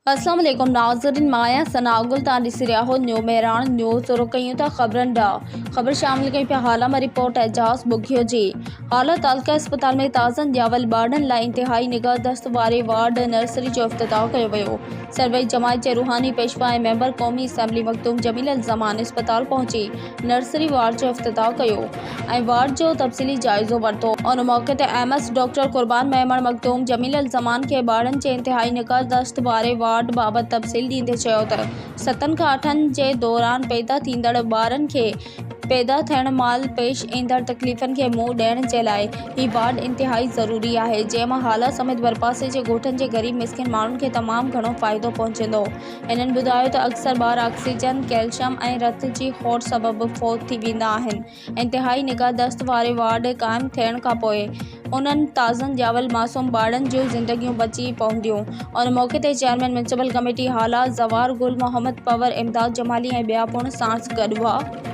اسلام عليڪم ناظرين مان آهيان ثناء گل تان ڏسي رهيا هو نيو مهراڻ نيوز شروع ڪيون ٿا خبرن ڏانهن خبر شامل ڪيون پيا هالا مان رپورٽ اعجاز ٻگهيو جي هالا تعلقه اسپتال ۾ تازن ڄاول ٻارڙن لاء انتهائي نگهداشت واري وارڊ نرسري جو افتتاح ڪيو ويو سروي جماعت جي روحاني پيشوا ۽ ميمبر قومي اسيمبلي مخدوم جميل الزمان اسپتال پهچي نرسري وارڊ جو افتتاح ڪيو ۽ وارڊ جو تفصيلي جائزو ورتو. ان موقعي تي M S doctor Qurban Memon Makhdoom Jamil Alzaman کي ٻارڙن جي انتهائي نگهداشت واري وارڊ بابت تفصيل ڏيندي چيو ته ستن کان اٺن جي دوران پيدا ٿيندڙ ٻارن کي پيدا ٿيڻ مهل پيش ايندڙ تڪليفن کي منهن ڏيڻ جي لاء هي وارڊ انتهائي ضروري آهي جنهن مان هالا سميت ڀرپاسي جي ڳوٺن جي غريب مسڪين ماڻهن کي تمام گهڻو فائدو پهچندو. هنن ٻڌايو ته اڪثر ٻار آڪسيجن، ڪئلشم ۽ رت جي کوٽ سبب فوت ٿي ويندا آهن، انتهائي نگهداشت واري وارڊ قائم ٿيڻ کانپوء انهن تازن ڄاول معصوم ٻارڙن جون زندگيون بچي پونديون. ان موقعي تي چيئرمين ميونسپل ڪميٽي هالا زوار گل محمد پنور، امداد جمالي ۽ ٻيا پڻ ساڻس گڏ هئا.